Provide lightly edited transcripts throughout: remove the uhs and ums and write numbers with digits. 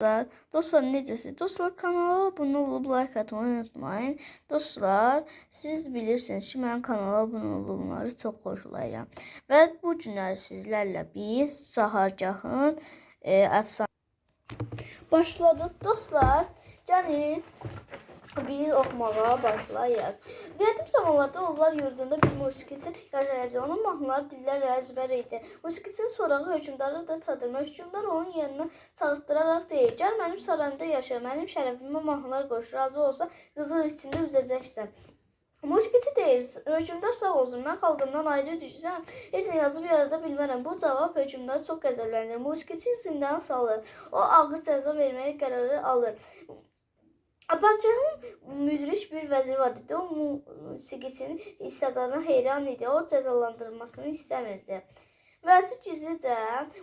Dostlar, necəsiniz? Dostlar, kanala abunə olub like atmayı unutmayın. Dostlar, siz bilirsiniz ki, mən kanala abunə olanları çox xoşlayıram. Və bu günlər sizlərlə biz Sahargahın əfsanə başladıq. Dostlar, gəlin biz oxumağa başlayaq. Qədim zamanlarda onlar yurdunda bir musiqiçi yaşayırdı. Onun mahnıları dillərlə əzbər idi. Musiqiçinin sorağı hökmdarı da çatırdı. Hökmdar onun yanına çağırtdıraraq deyir: "Gəl mənim sarayımda yaşa, mənim şərəfimə mahnılar qoş. Razı olsa qızıl içində üzəcəksən." Musiqiçi deyir: "Hökmdar sağ olsun, mən xalqımdan ayrı düşsəm, heç nə yazıb yarada bilmərəm." Bu cavab hökmdarı çox qəzəbləndirir. Musiqiçi zindana salır. O ağır cəza verməyə qərarı alır. Padşahın müdrik bir vəziri var idi. O musiqiçinin istedadına heyran idi. O cəzalandırılmasını istəmirdi. Vəzir gizlicə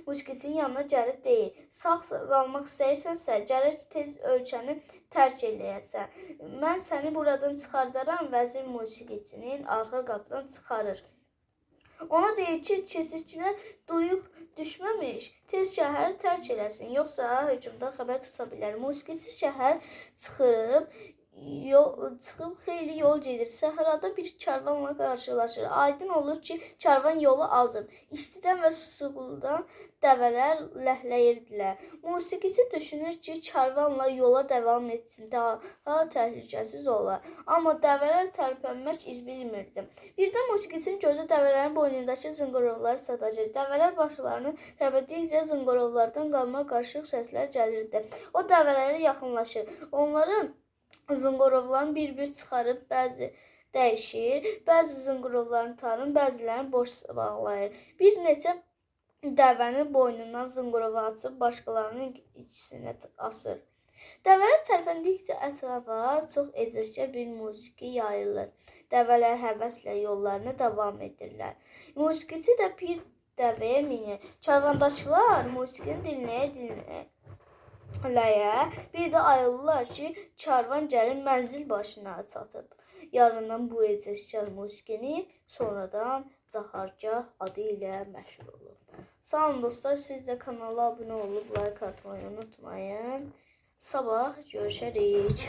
musiqiçinin yanına gəlib deyir: "Sağ qalmaq istəyirsənsə, gərək tez ölkəni tərk eləyəsən. Mən səni buradan çıxardaram." Vəzir musiqiçinin arxa qapıdan çıxarır. Ona deyir ki, keşiyçilər duyuq düşməmiş tez şəhəri tərk eləsin, yoxsa hökmdar xəbər tuta bilər. Musiqiçi şəhər çıxıb xeyli yol gedir. Səhrada bir karvanla qarşılaşır. Aydın olur ki, karvan yolu azıb. İstidən və susuzluqdan dəvələr ləhləyirdilər. Musiqiçi düşünür ki, karvanla yola davam etsin, daha təhlükəsiz olar. Amma dəvələr tərpənmək bilmirdi. Birdən musiqiçinin gözü dəvələrin boynundakı zınqırovlara sataşır. Dəvələr başlarını tərpətdikcə zınqırovlardan qarma-qarışıq səslər gəlirdi. O dəvələrə yaxınlaşır. Onların zınqırovlarını bir-bir çıxarıb bəzi dəyişir, bəzi zınqırovların tarını, bəzilərini boş bağlayır. Bir neçə dəvənin boynundan zınqırovu açıb başqalarının ikisinə asır. Dəvələr tərpəndikcə ətrafa çox ecazkar bir musiqi yayılır. Dəvələr həvəslə yollarına davam edirlər. Musiqiçi də bir dəvəyə minir. Karvandakılar musiqini dinləyə dinləyə bir də ayılırlar ki, karvan gəlib mənzil başına çatıb. Yaranan bu ecazkar musiqini sonradan Cahargah adı ilə məşhur olub. Sağ olun dostlar, siz də kanala abunə olub like atmayı unutmayın. Sabah görüşərik.